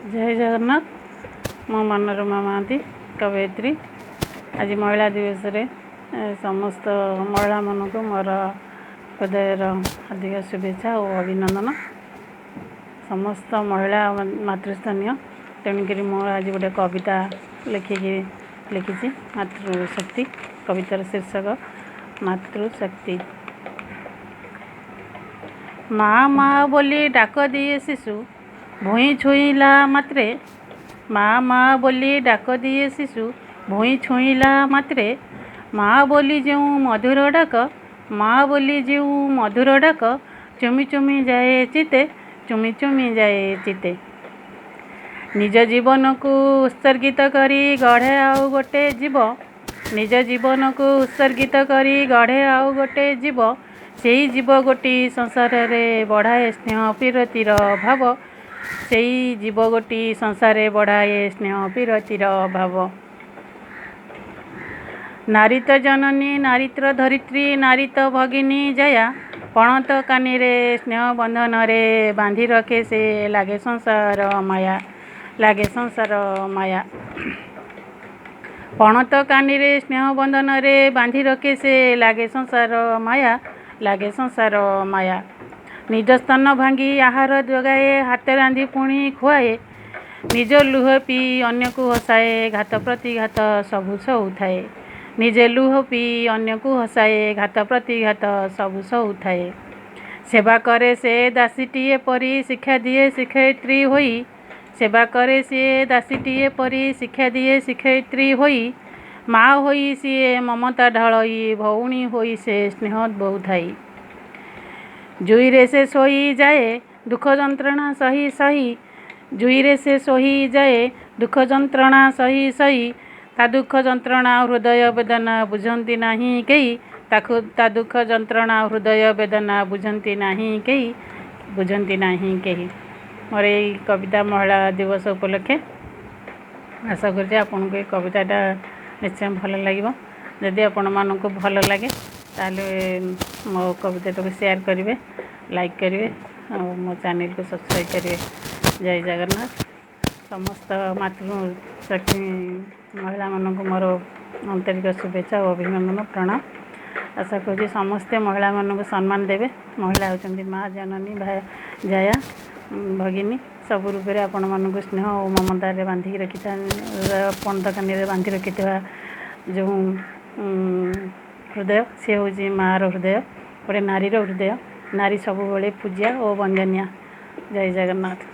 ଜୟ ଜଗନ୍ନାଥ। ମୁଁ ମନୋରମା ମହାନ୍ତି, କବୟିତ୍ରୀ। ଆଜି ମହିଳା ଦିବସରେ ସମସ୍ତ ମହିଳାମାନଙ୍କୁ ମୋର ହୃଦୟର ହାର୍ଦ୍ଦିକ ଶୁଭେଚ୍ଛା ଓ ଅଭିନନ୍ଦନ। ସମସ୍ତ ମହିଳା ମାତୃସ୍ଥାନୀୟ, ତେଣୁକରି ମୁଁ ଆଜି ଗୋଟେ କବିତା ଲେଖିକି ଲେଖିଛି, ମାତୃଶକ୍ତି। କବିତାର ଶୀର୍ଷକ ମାତୃଶକ୍ତି। ମା ମା ବୋଲି ଡାକ ଦିଏ ଶିଶୁ ଭୂଇଁ ଛୁଇଁଲା ମାତ୍ରେ, ମା ମା ବୋଲି ଡାକ ଦିଏ ଶିଶୁ ଭୂଇଁ ଛୁଇଁଲା ମାତ୍ରେ, ମା ବୋଲି ଯେଉଁ ମଧୁର ଡାକ, ମା ବୋଲି ଯେଉଁ ମଧୁର ଡାକ, ଚୁମି ଚୁମି ଯାଏ ଚିତେ, ଚୁମି ଚୁମି ଯାଏ ଚିତେ। ନିଜ ଜୀବନକୁ ଉତ୍ସର୍ଗିତ କରି ଗଢ଼େ ଆଉ ଗୋଟେ ଜୀବ, ନିଜ ଜୀବନକୁ ଉତ୍ସର୍ଗିତ କରି ଗଢ଼େ ଆଉ ଗୋଟେ ଜୀବ, ସେଇ ଜୀବ ଗୋଟି ସଂସାରରେ ବଢ଼ାଏ ସ୍ନେହ ପୀରତିର ଭାବ, ସେଇ ଜୀବ ଗୋଟି ସଂସାରେ ବଢ଼ାଏ ସ୍ନେହ ପୀରତିର ଭାବ। ନାରୀ ତ ଜନନୀ, ନାରୀ ତ ଧରିତ୍ରୀ, ନାରୀ ତ ଭଗିନୀ ଜୟା, ପଣତ କାନିରେ ସ୍ନେହ ବନ୍ଧନରେ ବାନ୍ଧି ରଖେ ସେ, ଲାଗେ ସଂସାର ମାୟା, ଲାଗେ ସଂସାର ମାୟା। ପଣତ କାନିରେ ସ୍ନେହ ବନ୍ଧନରେ ବାନ୍ଧି ରଖେ ସେ, ଲାଗେ ସଂସାର ମାୟା, ଲାଗେ ସଂସାର ମାୟା। ନିଜ ସ୍ତନ ଭାଙ୍ଗି ଆହାର ଯୋଗାଏ, ହାତେ ରାନ୍ଧି ପୁଣି ଖୁଆଏ, ନିଜ ଲୁହ ପିଇ ଅନ୍ୟକୁ ହସାଏ, ଘାତ ପ୍ରତିଘାତ ସବୁ ସହୁଥାଏ, ନିଜେ ଲୁହ ପିଇ ଅନ୍ୟକୁ ହସାଏ, ଘାତ ପ୍ରତିଘାତ ସବୁ ସହୁଥାଏ। ସେବା କରେ ସେ ଦାସୀଟିଏ ପରି, ଶିକ୍ଷା ଦିଏ ଶିକ୍ଷୟିତ୍ରୀ ହୋଇ, ସେବା କରେ ସିଏ ଦାସୀଟିଏ ପରି, ଶିକ୍ଷା ଦିଏ ଶିକ୍ଷୟିତ୍ରୀ ହୋଇ, ମା ହୋଇ ସିଏ ମମତା ଢାଳଇ, ଭଉଣୀ ହୋଇ ସେ ସ୍ନେହ ବହୁଥାଇ। ଜୁଇରେ ସେ ଶୋଇଯାଏ ଦୁଃଖ ଯନ୍ତ୍ରଣା ସହି ସହି, ଜୁଇରେ ସେ ଶୋଇଯାଏ ଦୁଃଖ ଯନ୍ତ୍ରଣା ସହି ସହି, ତା ଦୁଃଖ ଯନ୍ତ୍ରଣା ହୃଦୟ ବେଦନା ବୁଝନ୍ତି ନାହିଁ କେହି, ତାକୁ ତା ଦୁଃଖ ଯନ୍ତ୍ରଣା ହୃଦୟ ବେଦନା ବୁଝନ୍ତି ନାହିଁ କେହି, ବୁଝନ୍ତି ନାହିଁ କେହି। ମୋର ଏଇ କବିତା ମହିଳା ଦିବସ ଉପଲକ୍ଷେ। ଆଶା କରୁଛି ଆପଣଙ୍କୁ ଏଇ କବିତାଟା ନିଶ୍ଚୟ ଭଲ ଲାଗିବ। ଯଦି ଆପଣମାନଙ୍କୁ ଭଲ ଲାଗେ, ତାହେଲେ ମୋ କବିତାଟାକୁ ସେୟାର କରିବେ, ଲାଇକ୍ କରିବେ ଆଉ ମୋ ଚ୍ୟାନେଲକୁ ସବସ୍କ୍ରାଇବ୍ କରିବେ। ଜୟ ଜଗନ୍ନାଥ। ସମସ୍ତ ମାତୃଶକ୍ତି ମହିଳାମାନଙ୍କୁ ମୋର ଆନ୍ତରିକ ଶୁଭେଚ୍ଛା ଓ ଅଭିନନ୍ଦନ, ପ୍ରଣାମ। ଆଶା କରୁଛି ସମସ୍ତେ ମହିଳାମାନଙ୍କୁ ସମ୍ମାନ ଦେବେ। ମହିଳା ହେଉଛନ୍ତି ମା, ଜନନୀ, ଜାୟା, ଭଗିନୀ। ସବୁ ରୂପରେ ଆପଣମାନଙ୍କୁ ସ୍ନେହ ଓ ମମତାରେ ବାନ୍ଧିକି ରଖିଥା, ପଣତକାନିରେ ବାନ୍ଧି ରଖିଥିବା ଯେଉଁ ହୃଦୟ, ସେ ହେଉଛି ମାଆର ହୃଦୟ, ଗୋଟେ ନାରୀର ହୃଦୟ। ନାରୀ ସବୁବେଳେ ପୂଜା ଓ ବନ୍ଦନୀୟା। ଜୟ ଜଗନ୍ନାଥ।